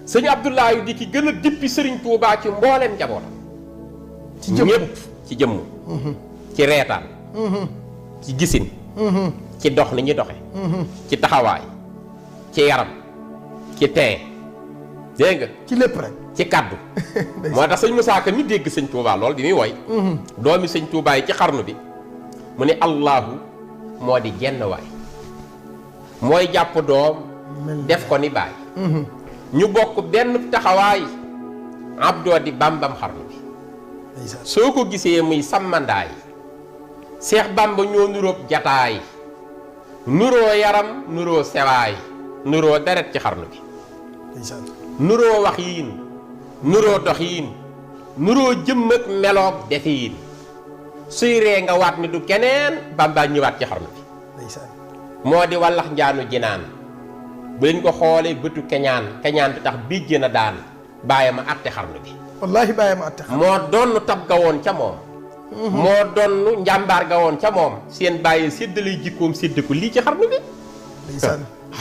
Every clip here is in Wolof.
sëñ Abdoulahi di ki gën a dippi sëriñ Touba ci mbooleem njabootam. ci jëmm ñëpp ci jëmm. ci reetaan. ci gisin. ci dox ni ñuy doxe ci taxawaay. ci yaram. ci tee. dégg nga. ci lépp rek. ci kaddu. moo tax sëñ Moussa Ka mi dégg sëñ Touba lool bi muy woy. doomi sëñ Touba yi ci xarnu bi. mu ne Allahu moo di jenn waay. mooy jàpp doom. def ko ni baay. ñu bokk benn taxawaay. abdoo di bambam xarnu bi. soo ko gisee muy sàmmandaay. Seex Bamba ñoo nuróob jataay. nuroo yaram nuroo sewaay. nuroo deret ci xarnu bi. nuroo wax yiin. nuroo dox yiin. nuroo jëmm ak meloog defiin. suy ree nga waat ni du keneen Bamba ñëwaat ci xarnu bi. moo di wallax njaanu jinaan bu leen ko xoolee bëtu keñaan keñaan bi tax bii jën a daan bàyyi ma àtte xarnu bi. wallaahi bàyyi ma àtte xarnu moo donn tab ga woon ca moom. moo donn njàmbaar ga woon ca moom seen bàyyi séddale jikkoom sédd ko lii ci xarnu bi.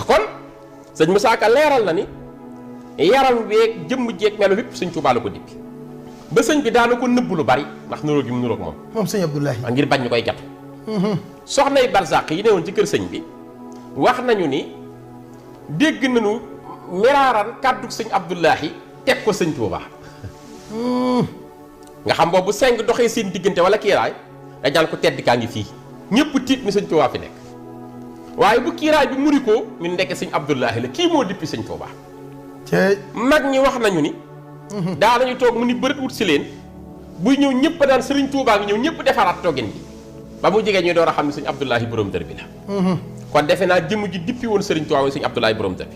kon sëñ Moussa Ka leeral na ni yaram weeg jëmm jeeg melu yëpp sëñ Tuubaa la ko dippi ba sëñ bi daana ko nëbb lu bari ndax nuróo gi mu nuróog moom. moom sëñ Abdoulahi ngir bañ ñu koy jatu. soxnay barsàq yi newoon ci kër sëñ bi wax nañu ni dégg nañu miraaran kàddu sëñ Abdoulahi teg ko sëñ Tuubaa. nga xam boobu seng doxee seen diggante wala kiiraay dañ naan ko tedd kaa ngi fii ñëpp tiit ni sëñ Tuubaa fi nekk waaye bu kiiraay bi muri ko ñu nekk sëñ Abdoulahi la kii moo dippi sëñ Tuubaa. mag ñi wax nañu ni. daa nañu toog mu ni bërët wut si leen buy ñëw ñëpp daan sëriñ Tuubaa ngi ñëw ñëpp defaraat toggin bi ba mu jegee ñu door a xam ne sëñ Abdoulahi borom dër bi la. kon defe naa jëmm ji dippi woon sëriñ Tuubaa sëñ Abdoulahi borom dër bi.